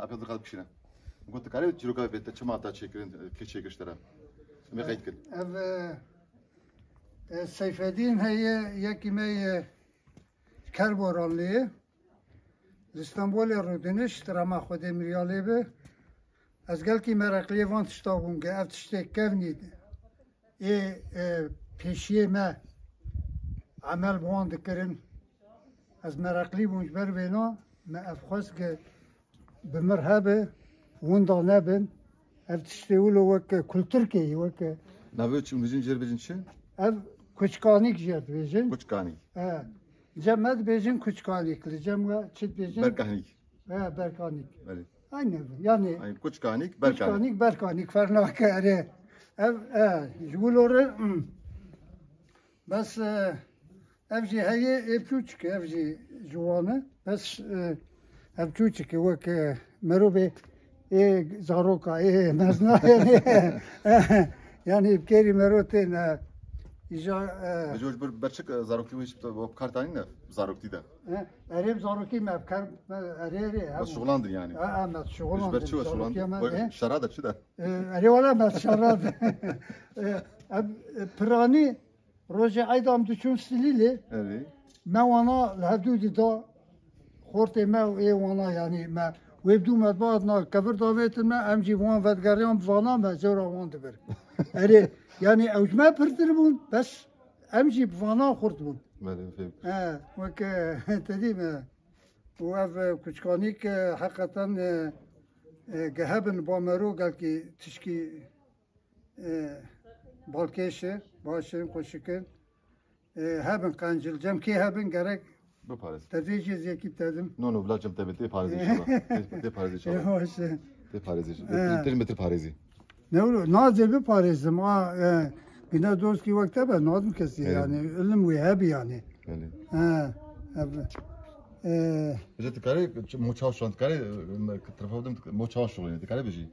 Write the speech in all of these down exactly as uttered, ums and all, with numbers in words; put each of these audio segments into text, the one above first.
Aka diqat bişîne. Got, dikarî çîroka vê te çima te çêkirin, kê çêkir ji te re? Em ê qeyd kin. Ev, e, e, Seyfedîn heye, yekî me ye Kerboranlî ye. Li Stenbolê rûdinişt, rema Xwedê miriyalê be. Ez gelkî mereqliyê van tişta bûm, ge ev tiştê kevnî ê, e, pêşiyê me emel bi wan dikirin. Ez mereqlî bûm ji ber vêna, me ev xwest ge bi mir hebe, winda nebin. Ev tiştê wilo weke kulturkê yî, weke Navê çi, mijin jêr bêjin çi? Ev kuçkanîk jêr dibêjin. Kuçkanîk. He. Cem me dibêjin kuçkanîk, li cem we çi dibêjin? Berkahnîk. He, berkanîk. Belê. Aynı, yani Ay, kuçkanîk, berkahnîk. Kuçkanîk, berkanîk, ferq nake, erê. Ev, e, ji wilo re, hmm. Bes, e, ev jî heye, ê piçûçik, ev jî ji wan e. Bes, e, ev piçûçik e, wek, e, merobê, ê zaroka, ê mezna, yani, yani bi kêrî mero tên, e, îja, e, Ji ber çik, e, zarokî wî ji bo kar tanî ne, zaroktî de? He, erê bi zarokî me bi kar, me erê, erê, Bes hemû. Şixulandin yani. Ha, ha, me şixulandin. Ji ber çi we şixulandin? Zarokî me, We he. Şera de çi de? E, erê wala me şera de. E, em, e, piranî Rojê eyda em diçûn Silîlê, Erê. Me wana li hevdû dida, xortê me û ê wana, yanî me wê bi dû me diba hatina kevir davêtin me, em jî bi wan vedigeriyan bi vana me zora wan dibir. Erê, yanî ew ji me pirtir bûn, bes em jî bi vana xurt bûn. Belê, fêm. He, wek, e, te dî me. Û ev, e, kuçkanîk, e, heqeten, e, e, gehebin ba mero gelkî tişkî E, balkêş e, baş in, xweşik in. E, hebin qencil, cem kê hebin gerek Biparêz. Te vê jê zêkî tedim. No, no, bila cem te bê, tê parêzê inşallah. Tê, tê parêzê inşallah. Ê, baş e. Tê parêzê. E. Tê, tê, tê parêzê. Ne wilo, nazê biparêzim, a, e, bine doskî wek te be, nadim kesî Belê. Yani, ilim wê hebi yani. Belê. He, ev, e, Ji dikarê, mo çawa şan, dikarê, e, tarafa bidim, mo çawa şolê, dikarê bijî?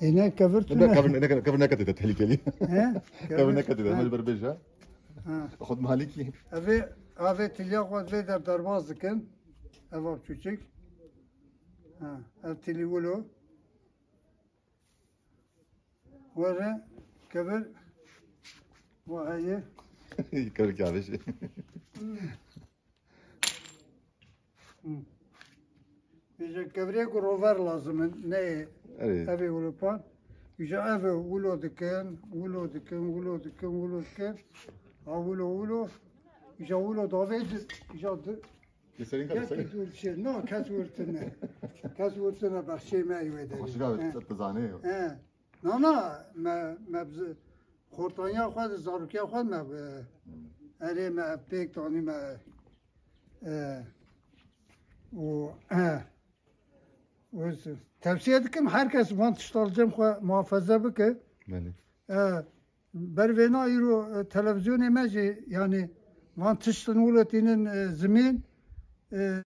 Ê, ne, kevir tu Ne, ne. Kevir, ne, kevir neketê de tehlikeli. He? Kevir neketê de, Ha. Mecbur bêje. Ha. Xud malikî. Evê, avê tilya xwe vê de derbaz dikin. Eva çûçik. Ha, ev tilî wilo. Were, kevir. Wa heye. Kevir kavêjê. Hı. Îja kevirê ku rover lazim in, ne Erê. Evê wilo pan. Îja ev wilo dikin, wilo dikin, wilo dikin, wilo dikin. Ha wilo, wilo. Îja wilo davê di, îja di. Li serî Yekî dûr çê. No, kes wir tune. Kes wir tune, bexçê me wê derê. Xweşik abi, He. Te zanê. He. Na, na, me, me bi xortaniya xwe de, zarokiya xwe me bi, Hmm. Erê me pêk tanî me, e, û, e, û tevsiye dikim her kes van tişta li cem xwe muhafaza bike. Belê. E, ber vêna îro, e, televîzyonê me jî, yanî van tiştin wilo tînin, e, zimîn, e,